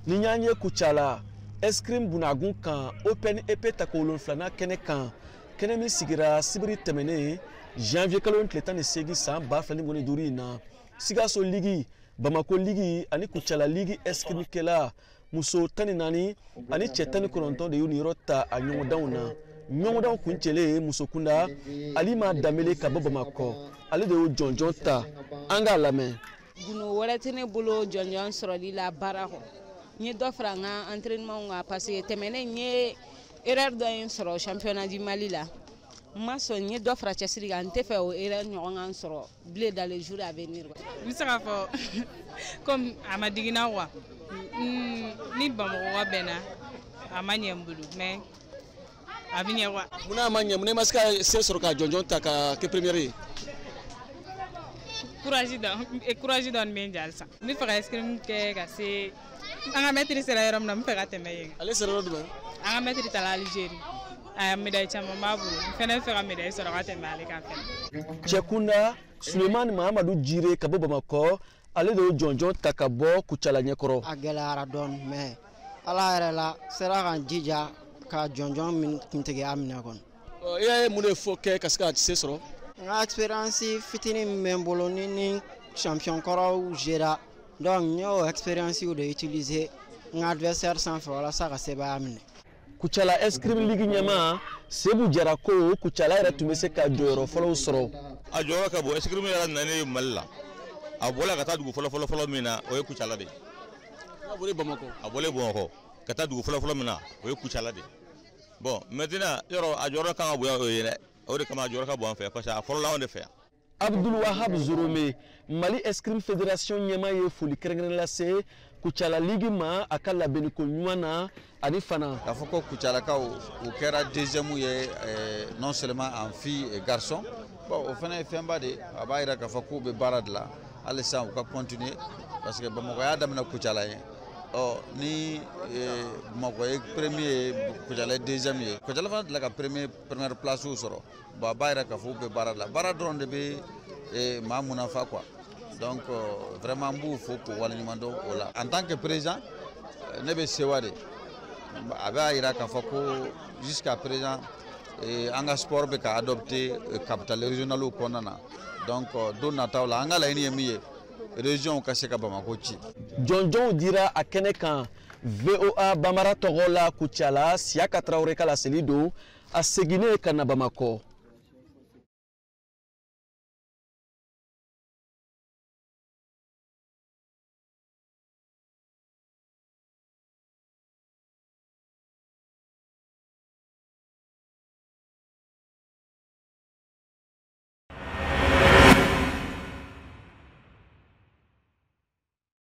Ni y'an ye Kucala escrime bunagun kan Open Épée tako 7nan kɛnɛ kan, kɛnɛ min sigira sibiri tɛmɛnen janvier kalo tile 18 san 2025 in na. Sikaso Ligue, Bamako Ligue ani Kucala Ligue escrime kɛla muso 14 ani cɛ 19 de y'u niyɔrɔ ta a ɲɔgɔndanw na. Ɲɔgɔndanw kuncɛlen muso kunda, Alima Danbele ka bɔ Bamakɔ, ale de y'o jɔnjɔn ta. An k'a lamɛn. Gundo wɛrɛ tɛ ne bolo jɔnjɔn sɔrɔli la baara kɔ. N ye dɔ fara n ka entraînement kan parce que tɛmɛnen n ye erreur dɔ ye n sɔrɔ championnat du Mali la. N ma sɔn, n ye dɔ fara cɛsiri kan, n tɛ fɛ o erreur ɲɔgɔn ka n sɔrɔ bilen dans les jours à venir. N bɛ se k'a fɔ comme a ma digi n na quoi. Ni Bamakɔ ka bɛnna a ma ɲɛ n bolo, mais a bɛ ɲɛ quoi. Munna a ma ɲɛ? Munna i ma se ka se sɔrɔ ka jɔnjɔn ta ka kɛ première ye? Courage dɔɔni bɛ n ja halisa. N bɛ fɛ ka escrime kɛ ka se an ka maître sera yɔrɔ min na, n bɛ fɛ ka tɛmɛ yen. Ale sera yɔrɔ jumɛn? An ka maître taara Algérie. A médaille caman b'a bolo. N fɛnɛ bɛ fɛ ka médaille sɔrɔ ka tɛmɛ ale kan fɛnɛ. Cɛkunda Sulemani Mahamadu Jire ka bɔ Bamakɔ, ale de y'o jɔnjɔn ta ka bɔ Kucala ɲɛkɔrɔ. A gɛlɛyara dɔɔni, mais Ala yɛrɛ la sera ka n jija ka jɔnjɔn min kuntigiya minɛ kɔni. I ye mun de fɔ kɛ ka se ka se sɔrɔ? N ka expérience fitinin min bɛ n bolo ni champion kɔrɔw gera, donc n y'o expérience de utiliser n ka adversaire sanfɛ walasa ka sebaaya minɛ. Kucala escrime ligue ɲɛmaa Sebu Jara ko Kucala yɛrɛ tun bɛ se ka jɔyɔrɔ fɔlɔw sɔrɔ. A jɔyɔrɔ ka bon. Escrime yɛrɛ nalen Mali la, a bɔla ka taa dugu fɔlɔ fɔlɔ fɔlɔ min na, o ye Kucala de ye. A bɔlen Bamakɔ. A bɔlen Bamakɔ ka taa dugu fɔlɔ fɔlɔ min na, o ye Kucala de ye. Bon, maintenant yɔrɔ a jɔyɔrɔ kan ka bonya o ye dɛ, o de kama a jɔyɔrɔ ka bon an fɛ parce que a fɔlɔla anw de fɛ yan. Abdul Wahab Zorome, Mali Escrime Fédération ɲɛmaa, ye foli kɛrɛnkɛrɛn lase Kucala Ligue ma a ka labɛnniko ɲuman na ani fana. K'a fɔ ko Kucalakaw u kɛra deuxième ye, non seulement en fille et garçon, bon, o fana ye fɛnba de ye. A b'a yira k'a fɔ k'u bɛ baara de la halisa, u ka continuer parce que Bamakɔ y'a daminɛ Kucala ye. Ɔ ni Bamakɔ ye premier ye, Kucala ye deuxième ye, Kucala fana delila ka première place sɔrɔ. Bon, a b'a yira k'a fɔ u bɛ baara la, baara dɔrɔn de bɛ maa munafa quoi. Donc vraiment n b'u fo k'u waleɲuman dɔn o la. En tant que président, ne bɛ sewa de, a b'a yira k'a fɔ ko jusqu'à présent an ka sport bɛ ka adopter capitale régionale kɔnɔna na. Donc don nataw la, an ka laɲini ye min ye, région ka se ka Bamako ci. Jɔnjɔnw dira a kɛnɛ kan. VOA Bambara tɔgɔ la Kucala, Siyaka Tarawele ka laseli don, a seginnen ka na Bamakɔ.